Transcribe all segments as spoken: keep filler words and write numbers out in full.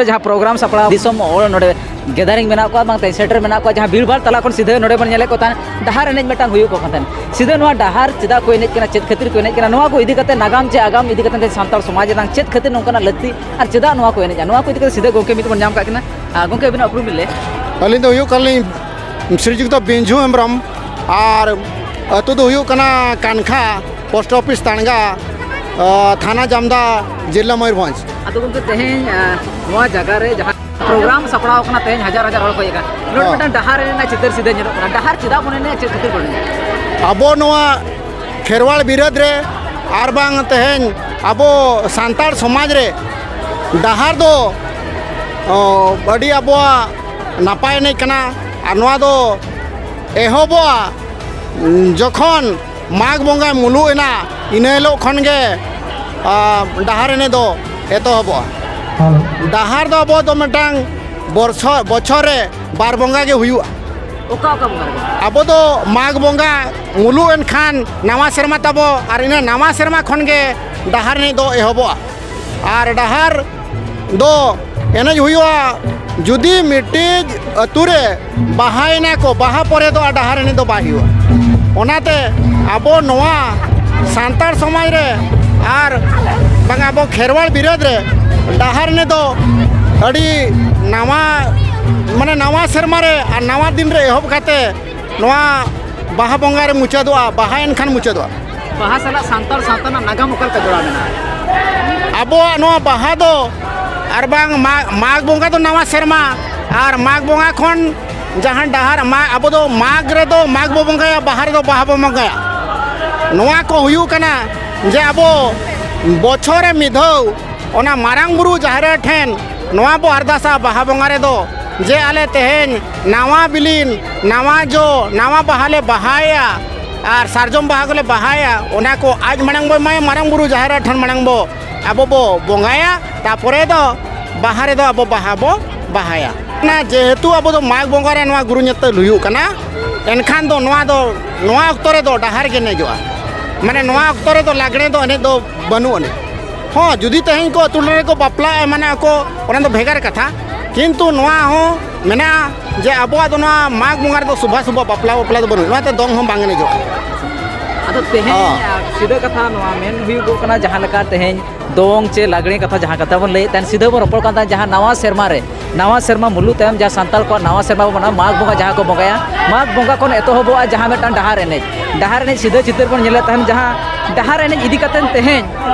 ᱡᱟᱦᱟᱸ ᱯᱨᱳᱜᱨᱟᱢ ᱥᱟᱯᱲᱟᱣ, ᱫᱤᱥᱚᱢ ᱦᱚᱲ ᱱᱚᱰᱮ ᱜᱮᱫᱟᱨᱤᱝ ᱢᱮᱱᱟᱜ ᱠᱚᱣᱟ, ᱵᱟᱝ ᱛᱮᱦᱮᱧ ᱥᱮᱴᱮᱨ ᱢᱮᱱᱟᱜ ᱠᱚᱣᱟ, ᱡᱟᱦᱟᱸ ᱵᱷᱤᱲ ᱵᱷᱟᱲ ᱛᱟᱞᱟ ᱠᱷᱚᱱ ᱥᱤᱫᱷᱟᱹ ᱱᱚᱰᱮ ᱵᱚᱱ ᱧᱮᱞᱮᱫ ᱠᱚ ᱛᱟᱦᱮᱸᱫ ᱰᱟᱦᱟᱨ ᱮᱱᱮᱡ ᱢᱤᱫᱴᱟᱝ ᱦᱩᱭᱩᱜ ᱠᱟᱱ ᱛᱟᱦᱮᱸᱫ᱾ ᱥᱤᱫᱷᱟᱹ ᱱᱚᱣᱟ ᱰᱟᱦᱟᱨ ᱪᱮᱫᱟᱜ ᱠᱚ ᱮᱱᱮᱡ ᱠᱟᱱᱟ, ᱪᱮᱫ ᱠᱷᱟᱹᱛᱤᱨ ᱠᱚ ᱮᱱᱮᱡ ᱠᱟᱱᱟ, ᱱᱚᱣᱟ ᱠᱚ ᱤᱫᱤ ᱠᱟᱛᱮ, ᱱᱟᱜᱟᱢ ᱪᱮ ᱟᱜᱟᱢ ᱤᱫᱤ ᱠᱟᱛᱮ ᱥᱟᱱᱛᱟᱲ ᱥᱚᱢᱟᱡᱽ ᱨᱮᱱᱟᱜ ᱪᱮᱫ ᱠᱷᱟᱹᱛᱤᱨ ᱱᱚᱝᱠᱟᱱᱟᱜ ᱞᱟᱹᱠᱛᱤ ᱟᱨ ᱪᱮᱫᱟᱜ ᱱᱚᱣᱟ ᱠᱚ ᱮᱱᱮᱡᱼᱟ, ᱱᱚᱣᱟ ᱠᱚ ᱤᱫᱤ ᱠᱟᱛᱮ ᱥᱤᱫᱷᱟᱹ ᱜᱚᱢᱠᱮ ᱢᱤᱫ ᱵᱚᱱ ᱧᱟᱢ ᱠᱟᱜ ᱠᱤᱱᱟ᱾ ᱟᱨ ᱜᱚᱢᱠᱮ, ᱟᱹᱵᱤᱱᱟᱜ ᱩᱯᱨᱩᱢ ᱵᱤᱱ ᱞᱟᱹᱭᱟ? ᱟᱹᱞᱤᱧ ᱫᱚ ᱦᱩᱭᱩᱜ ᱠᱟᱱᱟᱞᱤᱧ ᱥᱨᱤᱡᱩᱠᱛᱚ ᱵᱤᱧᱡᱩ ᱦᱮᱢᱵᱨᱚᱢ, ᱟᱨ ᱟᱹᱛᱩ ᱫᱚ ᱦᱩᱭᱩᱜ ᱠᱟᱱᱟ ᱠᱟᱱᱠᱷᱟ, ᱯᱳᱥᱴ ᱚᱯᱷᱤᱥ ᱛᱟᱲᱜᱟ, ᱟ, ᱛᱷᱟᱱᱟ ᱡᱟᱢᱫᱟ, ᱡᱮᱞᱟ ᱢᱚᱭᱩᱨᱵᱷᱚᱸᱡᱽ᱾ ᱟᱫᱚ ᱜᱚᱢᱠᱮ, ᱛᱮᱦᱮᱧ, ᱟ, ᱱᱚᱣᱟ ᱡᱟᱭᱜᱟ ᱨᱮ ᱡᱟᱦᱟᱸ ᱯᱨᱳᱜᱨᱟᱢ ᱥᱟᱯᱲᱟᱣ ᱠᱟᱱᱟ, ᱛᱮᱦᱮᱧ ᱦᱟᱡᱟᱨ ᱦᱟᱡᱟᱨ ᱦᱚᱲ ᱠᱚ ᱦᱮᱡ ᱟᱠᱟᱱᱟ, ᱱᱚᱰᱮ ᱦᱚᱸ᱾ ᱢᱤᱫᱴᱟᱝ ᱰᱟᱦᱟᱨ ᱮᱱᱮᱡ ᱨᱮᱱᱟᱜ ᱪᱤᱛᱟᱹᱨ ᱥᱤᱫᱷᱟᱹ ᱧᱮᱞᱚᱜ ᱠᱟᱱᱟ᱾ ᱰᱟᱦᱟᱨ ᱪᱮᱫᱟᱜ ᱵᱚᱱ ᱮᱱᱮᱡᱼᱟ, ᱪᱮᱫ ᱠᱷᱟᱹᱛᱤᱨ ᱵᱚᱱ ᱮᱱᱮᱡᱼᱟ? ᱟᱵᱚ ᱱᱚᱣᱟ ᱠᱷᱮᱨᱣᱟᱲ ᱵᱤᱨᱟᱹᱫ ᱨᱮ ᱟᱨ ᱵᱟᱝ ᱛᱮᱦᱮᱧ ᱟᱵᱚ ᱥᱟᱱᱛᱟᱲ ᱥᱚᱢᱟᱡᱽ ᱨᱮ ᱰᱟᱦᱟᱨ ᱫᱚ, ᱚ, ᱟᱹᱰᱤ ᱟᱵᱚᱣᱟᱜ ᱱᱟᱯᱟᱭ ᱮᱱᱮᱡ ᱠᱟᱱᱟ᱾ ᱟᱨ ᱱᱚᱣᱟ ᱫᱚ ᱮᱦᱚᱵᱚᱜᱼᱟ, ᱩᱸ, ᱡᱚᱠᱷᱚᱱ ᱢᱟᱜᱽ ᱵᱚᱸᱜᱟ ᱢᱩᱞᱩᱜ ᱮᱱᱟ, ᱤᱱᱟᱹ ᱦᱤᱞᱳᱜ ᱠᱷᱚᱱ ᱜᱮ, ᱟ, ᱰᱟᱦᱟᱨ ᱮᱱᱮᱡ ᱫᱚ ᱮᱛᱚᱦᱚᱵᱚᱜᱼᱟ᱾ ᱰᱟᱦᱟᱨ ᱫᱚ ᱟᱵᱚ ᱫᱚ ᱢᱤᱫᱴᱟᱝ ᱵᱚᱨᱥᱚ-, ᱵᱚᱪᱷᱚᱨ ᱨᱮ ᱵᱟᱨ ᱵᱚᱸᱜᱟ ᱜᱮ ᱦᱩᱭᱩᱜᱼᱟ᱾ ᱚᱠᱟ ᱚᱠᱟ ᱵᱚᱸᱜᱟ ᱨᱮ? ᱟᱵᱚ ᱫᱚ ᱢᱟᱜᱽ ᱵᱚᱸᱜᱟ ᱢᱩᱞᱩᱜ ᱮᱱ ᱠᱷᱟᱱ ᱱᱟᱣᱟ ᱥᱮᱨᱢᱟ ᱛᱟᱵᱚ, ᱟᱨ ᱤᱱᱟᱹ ᱱᱟᱣᱟ ᱥᱮᱨᱢᱟ ᱠᱷᱚᱱ ᱜᱮ ᱰᱟᱦᱟᱨ ᱮᱱᱮᱡ ᱫᱚ ᱮᱦᱚᱵᱚᱜᱼᱟ᱾ ᱟᱨ ᱰᱟᱦᱟᱨ ᱫᱚ ᱮᱱᱮᱡ ᱦᱩᱭᱩᱜᱼᱟ, ᱡᱩᱫᱤ ᱢᱤᱫᱴᱤᱡ ᱟᱹᱛᱩ ᱨᱮ ᱵᱟᱦᱟᱭᱮᱱᱟ ᱠᱚ, ᱵᱟᱦᱟ ᱯᱚᱨᱮ ᱫᱚ ᱟᱨ ᱰᱟᱦᱟᱨ ᱮᱱᱮᱡ ᱫᱚ ᱵᱟᱭ ᱦᱩᱭᱩᱜᱼᱟ᱾ ᱚᱱᱟᱛᱮ ᱟᱵᱚ ᱱᱚᱣᱟ ᱥᱟᱱᱛᱟᱲ ᱥᱚᱢᱟᱡᱽ ᱨᱮ ᱟᱨ ᱵᱟᱝ ᱟᱵᱚ ᱠᱷᱮᱨᱣᱟᱲ ᱵᱤᱨᱟᱹᱫ ᱨᱮ ᱰᱟᱦᱟᱨ ᱮᱱᱮᱡ ᱫᱚ ᱟᱹᱰᱤ ᱱᱟᱣᱟ, ᱢᱟᱱᱮ ᱱᱟᱣᱟ ᱥᱮᱨᱢᱟ ᱨᱮ ᱟᱨ ᱱᱟᱣᱟ ᱫᱤᱱ ᱨᱮ ᱮᱦᱚᱵ ᱠᱟᱛᱮ ᱱᱚᱣᱟ ᱵᱟᱦᱟ ᱵᱚᱸᱜᱟ ᱨᱮ ᱢᱩᱪᱟᱹᱫᱚᱜᱼᱟ, ᱵᱟᱦᱟ ᱮᱱᱠᱷᱟᱱ ᱢᱩᱪᱟᱹᱫᱚᱜᱼᱟ᱾ ᱵᱟᱦᱟ ᱥᱟᱞᱟᱜ ᱥᱟᱱᱛᱟᱲ ᱥᱟᱶᱛᱟ ᱨᱮᱱᱟᱜ ᱱᱟᱜᱟᱢ ᱚᱠᱟ ᱞᱮᱠᱟ ᱡᱚᱲᱟᱣ ᱢᱮᱱᱟᱜᱼᱟ? ᱟᱵᱚᱣᱟᱜ ᱱᱚᱣᱟ ᱵᱟᱦᱟ ᱫᱚ ᱟᱨ ᱵᱟᱝ ᱢᱟᱜᱽ, ᱢᱟᱜᱽ ᱵᱚᱸᱜᱟ ᱫᱚ ᱱᱟᱣᱟ ᱥᱮᱨᱢᱟ, ᱟᱨ ᱢᱟᱜᱽ ᱵᱚᱸᱜᱟ ᱠᱷᱚᱱ ᱡᱟᱦᱟᱸ ᱰᱟᱦᱟᱨ, ᱢᱟ-, ᱟᱵᱚ ᱫᱚ ᱢᱟᱜᱽ ᱨᱮᱫᱚ ᱢᱟᱜᱽ ᱵᱚ ᱵᱚᱸᱜᱟᱭᱟ, ᱵᱟᱦᱟ ᱨᱮᱫᱚ ᱵᱟᱦᱟ ᱵᱚ ᱵᱚᱸᱜᱟᱭᱟ᱾ ᱱᱚᱣᱟ ᱠᱚ ᱦᱩᱭᱩᱜ ᱠᱟᱱᱟ ᱡᱮ ᱟᱵᱚ ᱵᱚᱪᱷᱚᱨ ᱨᱮ ᱢᱤᱫ ᱫᱷᱟᱣ ᱚᱱᱟ ᱢᱟᱨᱟᱝ ᱵᱩᱨᱩ ᱡᱟᱦᱮᱨ ᱟᱭᱳ ᱴᱷᱮᱱ ᱱᱚᱣᱟ ᱵᱚ ᱟᱨᱫᱟᱥᱟ ᱵᱟᱦᱟ ᱵᱚᱸᱜᱟ ᱨᱮᱫᱚ, ᱡᱮ ᱟᱞᱮ ᱛᱮᱦᱮᱧ ᱱᱟᱣᱟ ᱵᱤᱞᱤᱱ, ᱱᱟᱣᱟ ᱡᱚ, ᱱᱟᱣᱟ ᱵᱟᱦᱟ ᱞᱮ ᱵᱟᱦᱟᱭᱟ ᱟᱨ ᱥᱟᱨᱡᱚᱢ ᱵᱟᱦᱟ ᱠᱚᱞᱮ ᱵᱟᱦᱟᱭᱟ, ᱚᱱᱟ ᱠᱚ ᱟᱡ ᱢᱟᱲᱟᱝ ᱵᱚ ᱮᱢᱟᱭᱟ, ᱢᱟᱨᱟᱝ ᱵᱩᱨᱩ ᱡᱟᱦᱮᱨ ᱟᱭᱳ ᱴᱷᱮᱱ ᱢᱟᱲᱟᱝ ᱵᱚ ᱟᱵᱚ ᱵᱚ ᱵᱚᱸᱜᱟᱭᱟ, ᱛᱟᱯᱚᱨᱮ ᱫᱚ ᱵᱟᱦᱟ ᱨᱮᱫᱚ ᱟᱵᱚ ᱵᱟᱦᱟ ᱵᱚ ᱵᱟᱦᱟᱭᱟ᱾ ᱚᱱᱟ ᱡᱮᱦᱮᱛᱩ ᱟᱵᱚ ᱫᱚ ᱢᱟᱜᱽ ᱵᱚᱸᱜᱟ ᱨᱮ ᱱᱚᱣᱟ ᱜᱩᱨᱩ ᱧᱮᱛᱮᱞ ᱦᱩᱭᱩᱜ ᱠᱟᱱᱟ, ᱮᱱᱠᱷᱟᱱ ᱫᱚ ᱱᱚᱣᱟ ᱫᱚ, ᱱᱚᱣᱟ ᱚᱠᱛᱚ ᱨᱮᱫᱚ ᱰᱟᱦᱟᱨ ᱜᱮ ᱮᱱᱮᱡᱚᱜᱼᱟ᱾ ᱢᱟᱱᱮ ᱱᱚᱣᱟ ᱚᱠᱛᱚ ᱨᱮᱫᱚ ᱞᱟᱜᱽᱬᱮ ᱫᱚ ᱮᱱᱮᱡ ᱫᱚ ᱵᱟᱹᱱᱩᱜ ᱟᱹᱱᱤᱡ᱾ ᱦᱚᱸ, ᱡᱩᱫᱤ ᱛᱮᱦᱮᱧ ᱠᱚ ᱟᱹᱛᱩ ᱴᱚᱞᱟ ᱨᱮᱠᱚ ᱵᱟᱯᱞᱟᱜᱼᱟ, ᱢᱟᱱᱮ ᱟᱠᱚ, ᱚᱱᱟ ᱫᱚ ᱵᱷᱮᱜᱟᱨ ᱠᱟᱛᱷᱟ᱾ ᱠᱤᱱᱛᱩ ᱱᱚᱣᱟ ᱦᱚᱸ ᱢᱮᱱᱟᱜᱼᱟ ᱡᱮ ᱟᱵᱚᱣᱟᱜ ᱫᱚ ᱱᱚᱣᱟ ᱢᱟᱜᱽ ᱵᱚᱸᱜᱟ ᱨᱮᱫᱚ ᱥᱩᱵᱷᱟ ᱥᱩᱵᱷᱟ ᱵᱟᱯᱞᱟ ᱵᱟᱯᱞᱟ ᱫᱚ ᱵᱟᱹᱱᱩᱜᱼᱟ, ᱱᱚᱣᱟᱛᱮ ᱫᱚᱝ ᱦᱚᱸ ᱵᱟᱝ ᱮᱱᱮᱡᱚᱜᱼᱟ᱾ ᱟᱫᱚ ᱛᱮᱦᱮᱧ ᱦᱚᱸ᱾ ᱟᱨ ᱥᱤᱫᱷᱟᱹ ᱠᱟᱛᱷᱟ ᱱᱚᱣᱟ ᱢᱮᱱ ᱦᱩᱭᱩᱜᱚᱜ ᱠᱟᱱᱟ, ᱡᱟᱦᱟᱸ ᱞᱮᱠᱟ ᱛᱮᱦᱮᱧ ᱫᱚᱝ ᱪᱮ ᱞᱟᱜᱽᱲᱮ ᱠᱟᱛᱷᱟ ᱡᱟᱦᱟᱸ ᱠᱟᱛᱷᱟ ᱵᱚᱱ ᱞᱟᱹᱭᱮᱫ ᱛᱟᱦᱮᱸᱱ, ᱥᱤᱫᱷᱟᱹ ᱵᱚᱱ ᱨᱚᱯᱚᱲ ᱠᱟᱱ ᱛᱟᱦᱮᱸᱱ ᱡᱟᱦᱟᱸ ᱱᱟᱣᱟ ᱥᱮᱨᱢᱟ ᱨᱮ, ᱱᱟᱣᱟ ᱥᱮᱨᱢᱟ ᱢᱩᱞᱩᱜ ᱛᱟᱭᱚᱢ ᱡᱟᱦᱟᱸ ᱥᱟᱱᱛᱟᱲ ᱠᱚᱣᱟᱜ ᱱᱟᱣᱟ ᱥᱮᱨᱢᱟ ᱵᱚᱱ ᱢᱟᱱᱟᱣᱟ, ᱢᱟᱜᱽ ᱵᱚᱸᱜᱟ ᱡᱟᱦᱟᱸ ᱠᱚ ᱵᱚᱸᱜᱟᱭᱟ, ᱢᱟᱜᱽ ᱵᱚᱸᱜᱟ ᱠᱷᱚᱱ ᱮᱛᱚᱦᱚᱵᱚᱜᱼᱟ ᱡᱟᱦᱟᱸ ᱢᱤᱫᱴᱟᱝ ᱰᱟᱦᱟᱨ ᱮᱱᱮᱡ, ᱰᱟᱦᱟᱨ ᱮᱱᱮᱡ ᱥᱤᱫᱷᱟᱹ ᱪᱤᱛᱟᱹᱨ ᱵᱚᱱ ᱧᱮᱞᱮᱫ ᱛᱟᱦᱮᱸᱱ, ᱡᱟᱦᱟᱸ ᱰᱟᱦᱟᱨ ᱮᱱᱮᱡ ᱤᱫᱤ ᱠᱟᱛᱮ ᱛᱮᱦᱮᱧ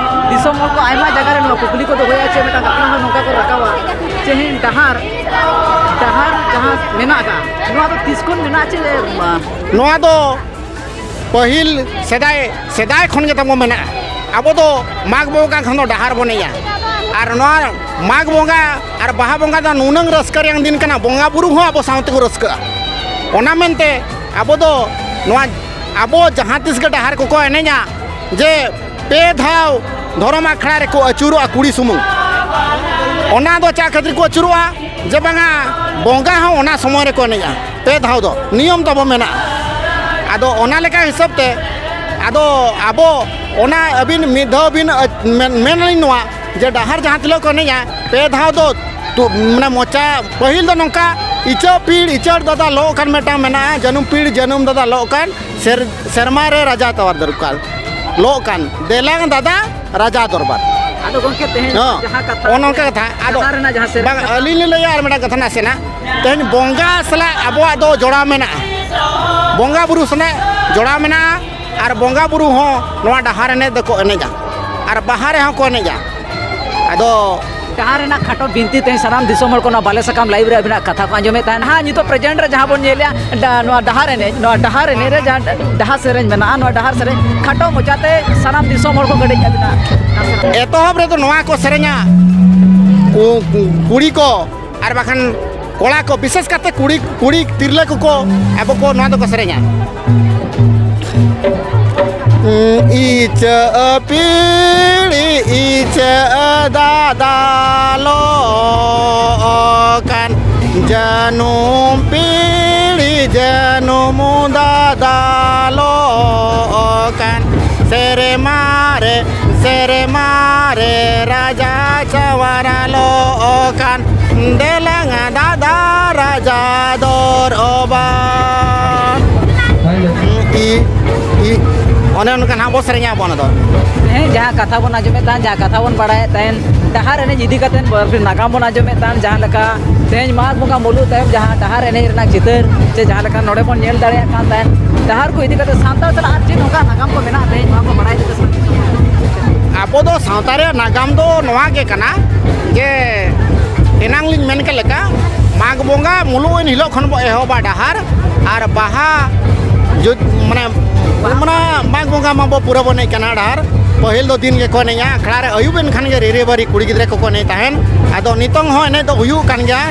ᱫᱤᱥᱚᱢ ᱦᱚᱲ ᱠᱚ ᱟᱭᱢᱟ ᱡᱟᱭᱜᱟ ᱨᱮ ᱱᱚᱣᱟ ᱠᱩᱠᱞᱤ ᱠᱚ ᱫᱚᱦᱚᱭᱟ ᱪᱮ ᱢᱤᱫᱴᱟᱝ ᱠᱟᱛᱷᱟ ᱦᱚᱸ ᱱᱚᱝᱠᱟ ᱠᱚ ᱨᱟᱠᱟᱵᱟ, ᱛᱮᱦᱮᱧ ᱰᱟᱦᱟᱨ, ᱰᱟᱦᱟᱨ ᱡᱟᱦᱟᱸ ᱢᱮᱱᱟᱜ ᱟᱠᱟᱫ, ᱱᱚᱣᱟ ᱫᱚ ᱛᱤᱥ ᱠᱷᱚᱱ ᱢᱮᱱᱟᱜᱼᱟ ᱪᱮ ᱵᱟᱝ? ᱱᱚᱣᱟ ᱫᱚ ᱯᱟᱹᱦᱤᱞ ᱥᱮᱫᱟᱭ, ᱥᱮᱫᱟᱭ ᱠᱷᱚᱱ ᱜᱮ ᱛᱟᱵᱚ ᱢᱮᱱᱟᱜᱼᱟ᱾ ᱟᱵᱚ ᱫᱚ ᱢᱟᱜᱽ ᱵᱚᱸᱜᱟ ᱠᱷᱚᱱ ᱫᱚ ᱰᱟᱦᱟᱨ ᱵᱚᱱ ᱮᱱᱮᱡᱼᱟ᱾ ᱟᱨ ᱱᱚᱣᱟ ᱢᱟᱜᱽ ᱵᱚᱸᱜᱟ ᱟᱨ ᱵᱟᱦᱟ ᱵᱚᱸᱜᱟ ᱫᱚ ᱱᱩᱱᱟᱹᱝ ᱨᱟᱹᱥᱠᱟᱹ ᱨᱮᱭᱟᱝ ᱫᱤᱱ ᱠᱟᱱᱟ, ᱵᱚᱸᱜᱟ ᱵᱩᱨᱩ ᱦᱚᱸ ᱟᱵᱚ ᱥᱟᱶ ᱛᱮᱠᱚ ᱨᱟᱹᱥᱠᱟᱹᱜᱼᱟ᱾ ᱚᱱᱟ ᱢᱮᱱᱛᱮ ᱟᱵᱚ ᱫᱚ ᱱᱚᱣᱟ, ᱟᱵᱚ ᱡᱟᱦᱟᱸ ᱛᱤᱥ ᱜᱮ ᱰᱟᱦᱟᱨ ᱠᱚᱠᱚ ᱮᱱᱮᱡᱼᱟ ᱡᱮ ᱯᱮ ᱫᱷᱟᱣ ᱫᱷᱚᱨᱚᱢ ᱟᱠᱷᱲᱟ ᱨᱮᱠᱚ ᱟᱹᱪᱩᱨᱚᱜᱼᱟ ᱠᱩᱲᱤ ᱥᱩᱢᱩᱝ᱾ ᱚᱱᱟ ᱫᱚ ᱪᱮᱫ ᱠᱷᱟᱹᱛᱤᱨ ᱠᱚ ᱟᱹᱪᱩᱨᱚᱜᱼᱟ? ᱡᱮ ᱵᱟᱝᱟ, ᱵᱚᱸᱜᱟ ᱦᱚᱸ ᱚᱱᱟ ᱥᱚᱢᱚᱭ ᱨᱮᱠᱚ ᱮᱱᱮᱡᱼᱟ, ᱯᱮ ᱫᱷᱟᱣ ᱫᱚ ᱱᱤᱭᱚᱢ ᱛᱟᱵᱚ ᱢᱮᱱᱟᱜᱼᱟ᱾ ᱟᱫᱚ ᱚᱱᱟ ᱞᱮᱠᱟ ᱦᱤᱥᱟᱹᱵ ᱛᱮ ᱟᱫᱚ ᱟᱵᱚ ᱚᱱᱟ ᱟᱹᱵᱤᱱ ᱢᱤᱫ ᱫᱷᱟᱣ ᱵᱤᱱ ᱟᱹ-, ᱢᱮᱱ ᱢᱮᱱᱟᱞᱤᱧ ᱱᱚᱣᱟ ᱡᱮ ᱰᱟᱦᱟᱨ ᱡᱟᱦᱟᱸ ᱛᱤᱱᱟᱹᱜ ᱠᱚ ᱮᱱᱮᱡᱼᱟ, ᱯᱮ ᱫᱷᱟᱣ ᱫᱚ ᱛᱩ-, ᱢᱟᱱᱮ ᱢᱚᱪᱟ, ᱯᱟᱹᱦᱤᱞ ᱫᱚ ᱱᱚᱝᱠᱟ, ᱤᱪᱟᱹᱜ ᱯᱤᱲ ᱤᱪᱟᱹᱲ ᱫᱟᱫᱟ ᱞᱚᱜ ᱠᱟᱱ ᱢᱤᱫᱴᱟᱝ ᱢᱮᱱᱟᱜᱼᱟ, ᱡᱟᱹᱱᱩᱢ ᱯᱤᱲ ᱡᱟᱹᱱᱩᱢ ᱫᱟᱫᱟ ᱞᱚᱜ ᱠᱟᱱ, ᱥᱮᱨ-, ᱥᱮᱨᱢᱟ ᱨᱮ ᱨᱟᱡᱟ ᱛᱚᱣᱟᱨ ᱫᱚᱨᱠᱟᱨ ᱞᱚᱜ ᱠᱟᱱ, ᱫᱮᱞᱟᱝ ᱫᱟᱫᱟ ᱨᱟᱡᱟ ᱫᱚᱨᱵᱟᱨ᱾ ᱟᱫᱚ ᱜᱚᱢᱠᱮ ᱛᱮᱦᱮᱧ ᱦᱚᱸ, ᱡᱟᱦᱟᱸ ᱠᱟᱛᱷᱟ ᱚᱱᱮ ᱚᱱᱠᱟ ᱠᱟᱛᱷᱟ᱾ ᱟᱫᱚ ᱰᱟᱦᱟᱨ ᱨᱮᱱᱟᱜ ᱡᱟᱦᱟᱸ ᱥᱮᱨᱮᱧ ᱵᱟᱝ, ᱟᱹᱞᱤᱧ ᱞᱤᱧ ᱞᱟᱹᱭᱟ ᱟᱨ ᱢᱤᱫᱴᱟᱝ ᱠᱟᱛᱷᱟ ᱱᱟᱥᱮᱱᱟᱜ᱾ ᱛᱮᱦᱮᱧ ᱵᱚᱸᱜᱟ ᱥᱟᱞᱟᱜ ᱟᱵᱚᱣᱟᱜ ᱫᱚ ᱡᱚᱲᱟᱣ ᱢᱮᱱᱟᱜᱼᱟ, ᱵᱚᱸᱜᱟ ᱵᱩᱨᱩ ᱥᱟᱞᱟᱜ ᱡᱚᱲᱟᱣ ᱢᱮᱱᱟᱜᱼᱟ᱾ ᱟᱨ ᱵᱚᱸᱜᱟ ᱵᱩᱨᱩ ᱦᱚᱸ ᱱᱚᱣᱟ ᱰᱟᱦᱟᱨ ᱮᱱᱮᱡ ᱫᱚᱠᱚ ᱮᱱᱮᱡᱟ ᱟᱨ ᱵᱟᱦᱟ ᱨᱮᱦᱚᱸ ᱠᱚ ᱮᱱᱮᱡᱟ᱾ ᱟᱫᱚ ᱰᱟᱦᱟᱨ ᱨᱮᱱᱟᱜ ᱠᱷᱟᱴᱚ ᱵᱤᱱᱛᱤ ᱛᱮᱦᱮᱧ ᱥᱟᱱᱟᱢ ᱫᱤᱥᱚᱢ ᱦᱚᱲ ᱠᱚ ᱱᱚᱣᱟ ᱵᱟᱞᱮ ᱥᱟᱠᱟᱢ ᱞᱟᱭᱤᱵᱷ ᱨᱮ ᱟᱹᱵᱤᱱᱟᱜ ᱠᱟᱛᱷᱟ ᱠᱚ ᱟᱸᱡᱚᱢᱮᱫ ᱛᱟᱦᱮᱱ᱾ ᱱᱟᱦᱟᱜ ᱱᱤᱛᱚᱜ ᱯᱨᱮᱡᱮᱱᱴ ᱨᱮ ᱡᱟᱦᱟᱸ ᱵᱚᱱ ᱧᱮᱞᱮᱜᱼᱟ, ᱰᱟ-, ᱱᱚᱣᱟ ᱰᱟᱦᱟᱨ ᱮᱱᱮᱡ, ᱱᱚᱣᱟ ᱰᱟᱦᱟᱨ ᱮᱱᱮᱡ ᱨᱮ ᱡᱟᱦᱟᱸ ᱰᱟᱦᱟᱨ ᱥᱮᱨᱮᱧ ᱢᱮᱱᱟᱜᱼᱟ, ᱱᱚᱣᱟ ᱰᱟᱦᱟᱨ ᱥᱮᱨᱮᱧ ᱠᱷᱟᱴᱚ ᱢᱚᱪᱟᱛᱮ ᱥᱟᱱᱟᱢ ᱫᱤᱥᱚᱢ ᱦᱚᱲ ᱠᱚ ᱠᱟᱹᱴᱤᱡ ᱟᱹᱵᱤᱱᱟᱜ ᱠᱟᱛᱷᱟ᱾ ᱮᱛᱚᱦᱚᱵ ᱨᱮᱫᱚ ᱱᱚᱣᱟ ᱠᱚ ᱥᱮᱨᱮᱧᱟ ᱠᱩ-, ᱠᱩ-, ᱠᱩᱲᱤ ᱠᱚ ᱟᱨ ᱵᱟᱠᱷᱟᱱ ᱠᱚᱲᱟ ᱠᱚ, ᱵᱤᱥᱮᱥ ᱠᱟᱛᱮ ᱠᱩᱲᱤ, ᱠᱩᱲᱤ ᱛᱤᱨᱞᱟᱹ ᱠᱚᱠᱚ ᱟᱵᱚ ᱠᱚ ᱱᱚᱣᱟ ᱫᱚᱠᱚ ᱥᱮᱨᱮᱧᱟ᱾ ᱤᱪᱟᱹᱜ ᱯᱤᱲ ᱤᱪᱟᱹᱜ ᱫᱟᱫᱟᱞᱚᱜ ᱠᱟᱱ, ᱡᱟᱹᱱᱩᱢ ᱯᱤᱲ ᱡᱟᱹᱱᱩᱢ ᱫᱟᱫᱟᱞᱚᱜ ᱠᱟᱱ, ᱥᱮᱨᱢᱟ ᱨᱮ, ᱥᱮᱨᱢᱟ ᱨᱮ ᱫᱮᱞᱟᱝᱟ ᱫᱟᱫᱟ ᱨᱟᱡᱟ ᱫᱚᱨᱚᱵᱟᱨ᱾ ᱤ, ᱤ, ᱚᱱᱮ ᱚᱱᱠᱟ ᱱᱟᱦᱟᱜ ᱵᱚ ᱥᱮᱨᱮᱧᱟ ᱟᱵᱚ ᱚᱱᱟ ᱫᱚ᱾ ᱛᱮᱦᱮᱧ ᱡᱟᱦᱟᱸ ᱠᱟᱛᱷᱟ ᱵᱚᱱ ᱟᱸᱡᱚᱢᱮᱫ ᱛᱟᱦᱮᱸ, ᱡᱟᱦᱟᱸ ᱠᱟᱛᱷᱟ ᱵᱚᱱ ᱵᱟᱲᱟᱭᱮᱫ ᱛᱟᱦᱮᱸ, ᱰᱟᱦᱟᱨ ᱮᱱᱮᱡ ᱤᱫᱤ ᱠᱟᱛᱮ ᱵᱟᱨᱯᱮ ᱱᱟᱜᱟᱢ ᱵᱚᱱ ᱟᱸᱡᱚᱢᱮᱫ ᱛᱟᱦᱮᱸ, ᱡᱟᱦᱟᱸ ᱞᱮᱠᱟ ᱛᱮᱦᱮᱧ ᱢᱟᱜᱽ ᱵᱚᱸᱜᱟ ᱢᱩᱞᱩᱜ ᱛᱟᱭᱚᱢ ᱡᱟᱦᱟᱸ ᱰᱟᱦᱟᱨ ᱮᱱᱮᱡ ᱨᱮᱱᱟᱜ ᱪᱤᱛᱟᱹᱨ ᱪᱮ ᱡᱟᱦᱟᱸ ᱞᱮᱠᱟ ᱱᱚᱰᱮ ᱵᱚᱱ ᱧᱮᱞ ᱫᱟᱲᱮᱭᱟᱜ ᱠᱟᱱ ᱛᱟᱦᱮᱸ, ᱰᱟᱦᱟᱨ ᱠᱚ ᱤᱫᱤ ᱠᱟᱛᱮ ᱥᱟᱱᱛᱟᱲ ᱥᱟᱞᱟᱜ ᱟᱨ ᱪᱮᱫ ᱚᱱᱠᱟ ᱱᱟᱜᱟᱢ ᱠᱚ ᱢᱮᱱᱟᱜᱼᱟ, ᱛᱮᱦᱮᱧ ᱱᱚᱣᱟ ᱠᱚ ᱵᱟᱲᱟᱭ ᱤᱫᱤ ᱠᱟᱛᱮ ᱥᱟᱱᱛᱟᱲ ᱥᱚᱢᱟᱡᱽ ᱨᱮ ᱪᱮᱫ ᱞᱮᱠᱟ? ᱟᱵᱚ ᱫᱚ ᱥᱟᱶᱛᱟ ᱨᱮᱭᱟᱜ ᱱᱟᱜᱟᱢ ᱫᱚ ᱱᱚᱣᱟ ᱜᱮ ᱠᱟᱱᱟ ᱡᱮ ᱮᱱᱟᱝ ᱞᱤᱧ ᱢᱮᱱ ᱠᱮᱫ ᱞᱮᱠᱟ, ᱢᱟᱜᱽ ᱵᱚᱸᱜᱟ ᱢᱩᱞᱩᱜ ᱮᱱ ᱦᱤᱞᱳᱜ ᱠᱷᱚᱱ ᱵᱚ ᱮᱦᱚᱵᱟ ᱰᱟᱦᱟᱨ ᱟᱨ ᱵᱟᱦᱟ ᱡᱩᱫ-, ᱢᱟᱱᱮ, ᱢᱟᱱᱮ ᱢᱟᱜᱽ ᱵᱚᱸᱜᱟ ᱢᱟᱵᱚ ᱯᱩᱨᱟᱹ ᱵᱚ ᱮᱱᱮᱡ ᱠᱟᱱᱟ ᱰᱟᱦᱟᱨ᱾ ᱯᱟᱹᱦᱤᱞ ᱫᱚ ᱫᱤᱱ ᱜᱮᱠᱚ ᱮᱱᱮᱡᱼᱟ ᱟᱠᱷᱲᱟ ᱨᱮ, ᱟᱹᱭᱩᱵ ᱮᱱ ᱠᱷᱟᱱ ᱜᱮ ᱨᱤᱨᱤ ᱵᱟᱹᱨᱤ ᱠᱩᱲᱤ ᱜᱤᱫᱽᱨᱟᱹ ᱠᱚᱠᱚ ᱮᱱᱮᱡ ᱛᱟᱦᱮᱱ᱾ ᱟᱫᱚ ᱱᱤᱛᱚᱝ ᱦᱚᱸ ᱮᱱᱮᱡ ᱫᱚ ᱦᱩᱭᱩᱜ ᱠᱟᱱ ᱜᱮᱭᱟ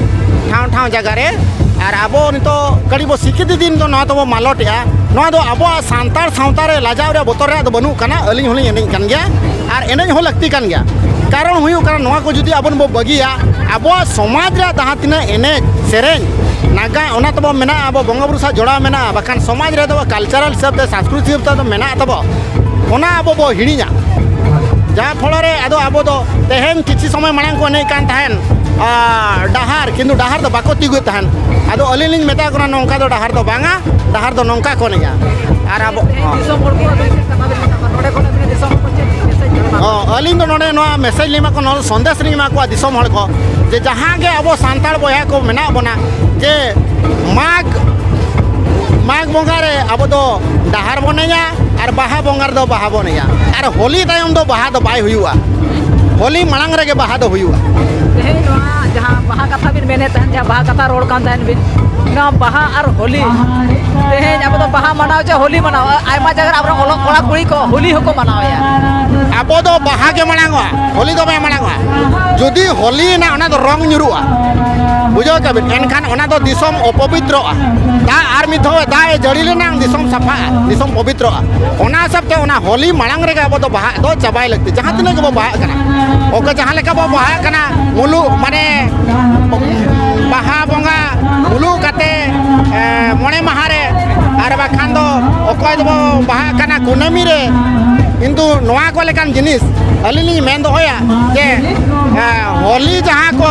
ᱴᱷᱟᱶ ᱴᱷᱟᱶ ᱡᱟᱭᱜᱟ ᱨᱮ᱾ ᱟᱨ ᱟᱵᱚ ᱱᱤᱛᱚᱜ ᱠᱟᱹᱴᱤᱡ ᱵᱚ ᱥᱤᱠᱠᱷᱤᱛ ᱫᱤᱱ ᱫᱚ ᱱᱚᱣᱟ ᱫᱚᱵᱚ ᱢᱟᱞᱚᱴᱮᱜᱼᱟ᱾ ᱱᱚᱣᱟ ᱫᱚ ᱟᱵᱚᱣᱟᱜ ᱥᱟᱱᱛᱟᱲ ᱥᱟᱶᱛᱟ ᱨᱮ ᱞᱟᱡᱟᱣ ᱨᱮᱭᱟᱜ ᱵᱚᱛᱚᱨ ᱨᱮᱭᱟᱜ ᱫᱚ ᱵᱟᱹᱱᱩᱜ ᱠᱟᱱᱟ᱾ ᱟᱹᱞᱤᱧ ᱦᱚᱸᱞᱤᱧ ᱮᱱᱮᱡ ᱠᱟᱱ ᱜᱮᱭᱟ ᱟᱨ ᱮᱱᱮᱡ ᱦᱚᱸ ᱞᱟᱹᱠᱛᱤ ᱠᱟᱱ ᱜᱮᱭᱟ᱾ ᱠᱟᱨᱚᱱ ᱦᱩᱭᱩᱜ ᱠᱟᱱᱟ, ᱱᱚᱣᱟ ᱠᱚ ᱡᱩᱫᱤ ᱟᱵᱚ ᱵᱚ ᱵᱟᱹᱜᱤᱭᱟ, ᱟᱵᱚᱣᱟᱜ ᱥᱚᱢᱟᱡᱽ ᱨᱮᱭᱟᱜ ᱡᱟᱦᱟᱸ ᱛᱤᱱᱟᱹᱜ ᱮᱱᱮᱡ ᱥᱮᱨᱮᱧ ᱱᱟᱜᱟ, ᱚᱱᱟ ᱛᱟᱵᱚ ᱢᱮᱱᱟᱜᱼᱟ, ᱟᱵᱚ ᱵᱚᱸᱜᱟ ᱵᱩᱨᱩ ᱥᱟᱶ ᱡᱚᱲᱟᱣ ᱢᱮᱱᱟᱜᱼᱟ, ᱵᱟᱠᱷᱟᱱ ᱥᱚᱢᱟᱡᱽ ᱨᱮᱫᱚ ᱠᱟᱞᱪᱟᱨᱟᱞ ᱦᱤᱥᱟᱹᱵ ᱛᱮ, ᱥᱟᱝᱥᱠᱨᱤᱛᱤᱠ ᱦᱤᱥᱟᱹᱵ ᱛᱮ ᱫᱚ ᱢᱮᱱᱟᱜ ᱛᱟᱵᱚ, ᱚᱱᱟ ᱟᱵᱚ ᱵᱚ ᱦᱤᱲᱤᱧᱟ᱾ ᱡᱟᱦᱟᱸ ᱯᱷᱚᱲᱚ ᱨᱮ ᱟᱫᱚ ᱟᱵᱚ ᱫᱚ ᱛᱮᱦᱮᱧ ᱠᱤᱪᱷᱩ ᱥᱚᱢᱚᱭ ᱢᱟᱲᱟᱝ ᱠᱚ ᱮᱱᱮᱡ ᱠᱟᱱ ᱛᱟᱦᱮᱸᱱ, ᱟᱨ ᱰᱟᱦᱟᱨ, ᱠᱤᱱᱛᱩ ᱰᱟᱦᱟᱨ ᱫᱚ ᱵᱟᱠᱚ ᱛᱤᱭᱩᱜᱮᱫ ᱛᱟᱦᱮᱸᱱ᱾ ᱟᱫᱚ ᱟᱹᱞᱤᱧ ᱞᱤᱧ ᱢᱮᱛᱟ ᱠᱚ ᱠᱟᱱᱟ, ᱱᱚᱝᱠᱟ ᱫᱚ ᱰᱟᱦᱟᱨ ᱫᱚ ᱵᱟᱝᱟ, ᱰᱟᱦᱟᱨ ᱫᱚ ᱱᱚᱝᱠᱟ ᱠᱚ ᱮᱱᱮᱡᱼᱟ᱾ ᱟᱨ ᱟᱵᱚ, ᱦᱚᱸ᱾ ᱫᱤᱥᱚᱢ ᱦᱚᱲ ᱠᱚ ᱟᱹᱵᱤᱱ ᱪᱮᱫ ᱠᱟᱛᱷᱟ ᱵᱤᱱ ᱢᱮᱛᱟ ᱠᱚᱣᱟ? ᱱᱚᱰᱮ ᱠᱷᱚᱱ ᱟᱹᱵᱤᱱ ᱫᱤᱥᱚᱢ ᱦᱚᱲ ᱠᱚ ᱪᱮᱫ message ᱵᱤᱱ ᱮᱢᱟ ᱠᱚᱣᱟ? ᱦᱚᱸ, ᱟᱹᱞᱤᱧ ᱫᱚ ᱱᱚᱰᱮ ᱱᱚᱣᱟ message ᱞᱤᱧ ᱮᱢᱟ ᱠᱚᱣᱟ, ᱥᱚᱱᱫᱮᱥ ᱞᱤᱧ ᱮᱢᱟ ᱠᱚᱣᱟ ᱫᱤᱥᱚᱢ ᱦᱚᱲ ᱠᱚ, ᱡᱮ ᱡᱟᱦᱟᱸ ᱜᱮ ᱟᱵᱚ ᱥᱟᱱᱛᱟᱲ ᱵᱚᱭᱦᱟ ᱠᱚ ᱢᱮᱱᱟᱜ ᱵᱚᱱᱟ, ᱡᱮ ᱢᱟᱜᱽ, ᱢᱟᱜᱽ ᱵᱚᱸᱜᱟ ᱨᱮ ᱟᱵᱚ ᱫᱚ ᱰᱟᱦᱟᱨ ᱵᱚᱱ ᱮᱱᱮᱡᱟ ᱟᱨ ᱵᱟᱦᱟ ᱵᱚᱸᱜᱟ ᱨᱮᱫᱚ ᱵᱟᱦᱟ ᱵᱚᱱ ᱮᱱᱮᱡᱟ ᱟᱨ ᱦᱳᱞᱤ ᱛᱟᱭᱚᱢ ᱫᱚ ᱵᱟᱦᱟ ᱫᱚ ᱵᱟᱭ ᱦᱩᱭᱩᱜᱼᱟ᱾ ᱦᱳᱞᱤ ᱢᱟᱲᱟᱝ ᱨᱮᱜᱮ ᱵᱟᱦᱟ ᱫᱚ ᱦᱩᱭᱩᱜᱼᱟ᱾ ᱛᱮᱦᱮᱧ ᱱᱚᱣᱟ ᱡᱟᱦᱟᱸ ᱵᱟᱦᱟ ᱠᱟᱛᱷᱟ ᱵᱤᱱ ᱢᱮᱱᱮᱫ ᱛᱟᱦᱮᱸᱱ, ᱡᱟᱦᱟᱸ ᱵᱟᱦᱟ ᱠᱟᱛᱷᱟ ᱨᱚᱲ ᱠᱟᱱ ᱛᱟᱦᱮᱸᱱ ᱵᱤᱱ, ᱱᱚᱣᱟ ᱵᱟᱦᱟ ᱟᱨ ᱦᱳᱞᱤ, ᱛᱮᱦᱮᱧ ᱟᱵᱚ ᱫᱚ ᱵᱟᱦᱟ ᱢᱟᱱᱟᱣ ᱪᱮ ᱦᱳᱞᱤ ᱢᱟᱱᱟᱣ, ᱟᱭᱢᱟ ᱡᱟᱭᱜᱟ ᱨᱮ ᱟᱵᱚᱨᱮᱱ ᱚᱞᱚᱜ ᱠᱚᱲᱟ ᱠᱩᱲᱤ ᱠᱚ ᱦᱳᱞᱤ ᱦᱚᱸᱠᱚ ᱢᱟᱱᱟᱣᱮᱫᱼᱟ᱾ ᱟᱵᱚ ᱫᱚ ᱵᱟᱦᱟ ᱜᱮ ᱢᱟᱲᱟᱝᱚᱜᱼᱟ, ᱦᱳᱞᱤ ᱫᱚ ᱵᱟᱭ ᱢᱟᱲᱟᱝᱚᱜᱼᱟ᱾ ᱡᱩᱫᱤ ᱦᱳᱞᱤ ᱮᱱᱟ, ᱚᱱᱟ ᱫᱚ ᱨᱚᱝ ᱧᱩᱨᱩᱜᱼᱟ, ᱵᱩᱡᱷᱟᱹᱣ ᱠᱮᱫᱟ ᱵᱤᱱ? ᱮᱱᱠᱷᱟᱱ ᱚᱱᱟ ᱫᱚ ᱫᱤᱥᱚᱢ ᱚᱯᱚᱵᱤᱛᱨᱚᱜᱼᱟ᱾ ᱫᱟᱜ ᱟᱨ ᱢᱤᱫ ᱫᱷᱟᱣ ᱫᱟᱜ ᱮ ᱡᱟᱹᱲᱤ ᱞᱮᱱᱟ, ᱫᱤᱥᱚᱢ ᱥᱟᱯᱷᱟᱜᱼᱟ, ᱫᱤᱥᱚᱢ ᱯᱚᱵᱤᱛᱨᱚᱜᱼᱟ᱾ ᱚᱱᱟ ᱦᱤᱥᱟᱹᱵ ᱛᱮ ᱚᱱᱟ ᱦᱳᱞᱤ ᱢᱟᱲᱟᱝ ᱨᱮᱜᱮ ᱟᱵᱚ ᱫᱚ ᱵᱟᱦᱟ ᱫᱚ ᱪᱟᱵᱟᱭ ᱞᱟᱹᱠᱛᱤ, ᱡᱟᱦᱟᱸ ᱛᱤᱱᱟᱹᱜ ᱜᱮᱵᱚ ᱵᱟᱦᱟᱜ ᱠᱟᱱᱟ᱾ ᱚᱠᱟ ᱡᱟᱦᱟᱸ ᱞᱮᱠᱟ ᱵᱚ ᱵᱟᱦᱟᱜ ᱠᱟᱱᱟ, ᱢᱩᱞᱩᱜ, ᱢᱟᱱᱮ ᱵᱟᱦᱟ ᱵᱚᱸᱜᱟ ᱢᱩᱞᱩᱜ ᱠᱟᱛᱮ, ᱮ, ᱢᱚᱬᱮ ᱢᱟᱦᱟ ᱨᱮ, ᱟᱨ ᱵᱟᱠᱷᱟᱱ ᱫᱚ ᱚᱠᱚᱭ ᱫᱚᱵᱚ ᱵᱟᱦᱟᱜ ᱠᱟᱱᱟ ᱠᱩᱱᱟᱹᱢᱤ ᱨᱮ, ᱠᱤᱱᱛᱩ ᱱᱚᱣᱟ ᱠᱚ ᱞᱮᱠᱟᱱ ᱡᱤᱱᱤᱥ ᱟᱹᱞᱤᱧ ᱞᱤᱧ ᱢᱮᱱ ᱫᱚᱦᱚᱭᱟ ᱡᱮ, ᱮ, ᱦᱳᱞᱤ ᱡᱟᱦᱟᱸ ᱠᱚ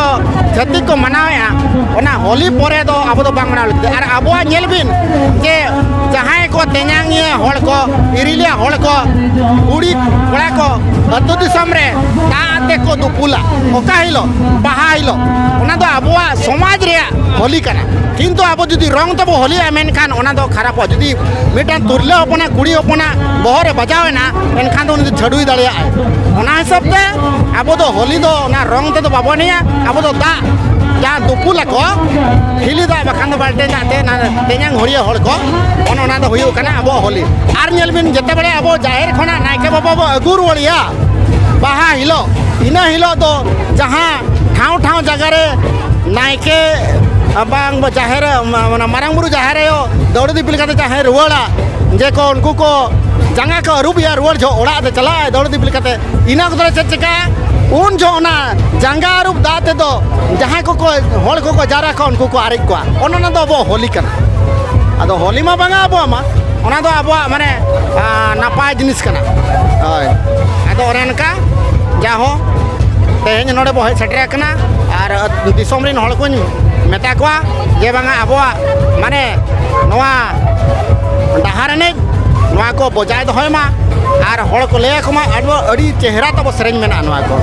ᱪᱷᱟᱹᱛᱤᱠ ᱠᱚ ᱢᱟᱱᱟᱣᱮᱫᱼᱟ, ᱚᱱᱟ ᱦᱳᱞᱤ ᱯᱚᱨᱮ ᱫᱚ ᱟᱵᱚ ᱫᱚ ᱵᱟᱝ ᱢᱟᱱᱟᱣ ᱞᱟᱹᱠᱛᱤ᱾ ᱟᱨ ᱟᱵᱚᱣᱟᱜ ᱧᱮᱞ ᱵᱤᱱ ᱡᱮ ᱡᱟᱦᱟᱸᱭ ᱠᱚ ᱛᱮᱧᱟᱝᱤᱭᱟᱹ ᱦᱚᱲ ᱠᱚ, ᱤᱨᱤᱞᱤᱭᱟᱹ ᱦᱚᱲ ᱠᱚ, ᱠᱩᱲᱤ ᱠᱚᱲᱟ ᱠᱚ ᱟᱹᱛᱩ ᱫᱤᱥᱚᱢ ᱨᱮ ᱫᱟᱜ ᱟᱛᱮ ᱠᱚ ᱫᱩᱯᱩᱞᱟ, ᱚᱠᱟ ᱦᱤᱞᱳᱜ? ᱵᱟᱦᱟ ᱦᱤᱞᱳᱜ᱾ ᱚᱱᱟ ᱫᱚ ᱟᱵᱚᱣᱟᱜ ᱥᱚᱢᱟᱡᱽ ᱨᱮᱭᱟᱜ ᱦᱳᱞᱤ ᱠᱟᱱᱟ, ᱠᱤᱱᱛᱩ ᱟᱵᱚ ᱡᱩᱫᱤ ᱨᱚᱝ ᱛᱮᱵᱚ ᱦᱳᱞᱤᱜᱼᱟ, ᱢᱮᱱᱠᱷᱟᱱ ᱚᱱᱟ ᱫᱚ ᱠᱷᱟᱨᱟᱯᱚᱜᱼᱟ᱾ ᱡᱩᱫᱤ ᱢᱤᱫᱴᱟᱝ ᱛᱤᱨᱞᱟᱹ ᱦᱚᱯᱚᱱᱟᱜ, ᱠᱩᱲᱤ ᱦᱚᱯᱚᱱᱟᱜ ᱵᱚᱦᱚᱜ ᱨᱮ ᱵᱟᱡᱟᱣ ᱮᱱᱟ, ᱮᱱᱠᱷᱟᱱ ᱫᱚ ᱩᱱᱤ ᱫᱚ ᱪᱷᱟᱹᱰᱩᱭ ᱫᱟᱲᱮᱭᱟᱜᱼᱟᱭ᱾ ᱚᱱᱟ ᱦᱤᱥᱟᱹᱵ ᱛᱮ ᱟᱵᱚ ᱫᱚ ᱦᱳᱞᱤ ᱫᱚ ᱚᱱᱟ ᱨᱚᱝ ᱛᱮᱫᱚ ᱵᱟᱵᱚ ᱮᱱᱮᱡᱼᱟ᱾ ᱟᱵᱚ ᱫᱚ ᱫᱟᱜ ᱡᱟᱦᱟᱸ ᱫᱩᱯᱩᱞ ᱟᱠᱚ, ᱦᱤᱞᱤ ᱫᱟᱜ ᱵᱟᱠᱷᱟᱱ ᱫᱚ ᱵᱟᱞᱴᱤᱱ ᱫᱟᱜ ᱛᱮ, ᱚᱱᱟ ᱛᱮᱧᱟᱝ ᱦᱚᱲᱤᱭᱟᱹ ᱦᱚᱲ ᱠᱚ, ᱚᱱᱮ ᱚᱱᱟ ᱫᱚ ᱦᱩᱭᱩᱜ ᱠᱟᱱᱟ ᱟᱵᱚᱣᱟᱜ ᱦᱳᱞᱤ᱾ ᱟᱨ ᱧᱮᱞ ᱵᱤᱱ, ᱡᱮᱛᱮ ᱵᱮᱲᱮ ᱟᱵᱚ ᱡᱟᱦᱮᱨ ᱠᱷᱚᱱᱟᱜ ᱱᱟᱭᱠᱮ ᱵᱟᱵᱟ ᱵᱚ ᱟᱹᱜᱩ ᱨᱩᱣᱟᱹᱲᱮᱭᱟ ᱵᱟᱦᱟ ᱦᱤᱞᱳᱜ, ᱤᱱᱟᱹ ᱦᱤᱞᱳᱜ ᱫᱚ ᱡᱟᱦᱟᱸ ᱴᱷᱟᱶ ᱴᱷᱟᱶ ᱡᱟᱭᱜᱟ ᱨᱮ ᱱᱟᱭᱠᱮ, ᱵᱟᱝ ᱡᱟᱦᱮᱨ, ᱢᱟ-, ᱚᱱᱟ ᱢᱟᱨᱟᱝ ᱵᱩᱨᱩ ᱡᱟᱦᱮᱨ ᱟᱭᱳ ᱫᱟᱹᱣᱲᱟᱹ ᱫᱤᱯᱤᱞ ᱠᱟᱛᱮ ᱡᱟᱦᱟᱸᱭ ᱨᱩᱣᱟᱹᱲᱟ, ᱡᱮ ᱠᱚ ᱩᱱᱠᱩ ᱠᱚ ᱡᱟᱸᱜᱟ ᱠᱚ ᱟᱹᱨᱩᱵᱮᱭᱟ, ᱨᱩᱣᱟᱹᱲ ᱡᱚᱦᱚᱜ ᱚᱲᱟᱜ ᱛᱮ ᱪᱟᱞᱟᱜᱼᱟᱭ ᱫᱟᱹᱣᱲᱟᱹ ᱫᱤᱯᱤᱞ ᱠᱟᱛᱮ, ᱤᱱᱟᱹ ᱚᱠᱛᱚ ᱨᱮ ᱪᱮᱫ ᱪᱤᱠᱟᱹᱜᱼᱟ? ᱩᱱ ᱡᱚᱦᱚᱜ ᱚᱱᱟ ᱡᱟᱸᱜᱟ ᱟᱹᱨᱩᱵ ᱫᱟᱜ ᱛᱮᱫᱚ ᱡᱟᱦᱟᱸᱭ ᱠᱚᱠᱚ, ᱦᱚᱲ ᱠᱚᱠᱚ ᱡᱟᱣᱨᱟ ᱠᱚᱜᱼᱟ, ᱩᱱᱠᱩ ᱠᱚ ᱟᱨᱮᱡ ᱠᱚᱣᱟ᱾ ᱚᱱᱮ ᱚᱱᱟ ᱫᱚ ᱟᱵᱚᱣᱟᱜ ᱦᱳᱞᱤ ᱠᱟᱱᱟ᱾ ᱟᱫᱚ ᱦᱳᱞᱤ ᱢᱟ ᱵᱟᱝᱟ ᱟᱵᱚᱣᱟᱜ ᱢᱟ, ᱚᱱᱟ ᱫᱚ ᱟᱵᱚᱣᱟᱜ ᱢᱟᱱᱮ, ᱟ, ᱱᱟᱯᱟᱭ ᱡᱤᱱᱤᱥ ᱠᱟᱱᱟ᱾ ᱦᱳᱭ, ᱟᱫᱚ ᱚᱱᱮ ᱚᱱᱠᱟ ᱡᱟᱦᱳ ᱛᱮᱦᱮᱧ ᱱᱚᱰᱮ ᱵᱚ ᱦᱮᱡ ᱥᱮᱴᱮᱨ ᱟᱠᱟᱱᱟ ᱟᱨ ᱫᱤᱥᱚᱢ ᱨᱮᱱ ᱦᱚᱲ ᱠᱚᱧ ᱢᱮᱛᱟ ᱠᱚᱣᱟ ᱡᱮ ᱵᱟᱝᱟ ᱟᱵᱚᱣᱟᱜ ᱢᱟᱱᱮ ᱱᱚᱣᱟ ᱰᱟᱦᱟᱨ ᱮᱱᱮᱡ ᱱᱚᱣᱟ ᱠᱚ ᱵᱚᱡᱟᱭ ᱫᱚᱦᱚᱭ ᱢᱟ ᱟᱨ ᱦᱚᱲ ᱠᱚ ᱞᱟᱹᱭ ᱟᱠᱚ ᱢᱟ ᱟᱵᱚ ᱟᱹᱰᱤ ᱪᱮᱦᱨᱟ ᱛᱟᱵᱚ ᱥᱮᱨᱮᱧ ᱢᱮᱱᱟᱜᱼᱟ ᱱᱚᱣᱟ ᱠᱚ᱾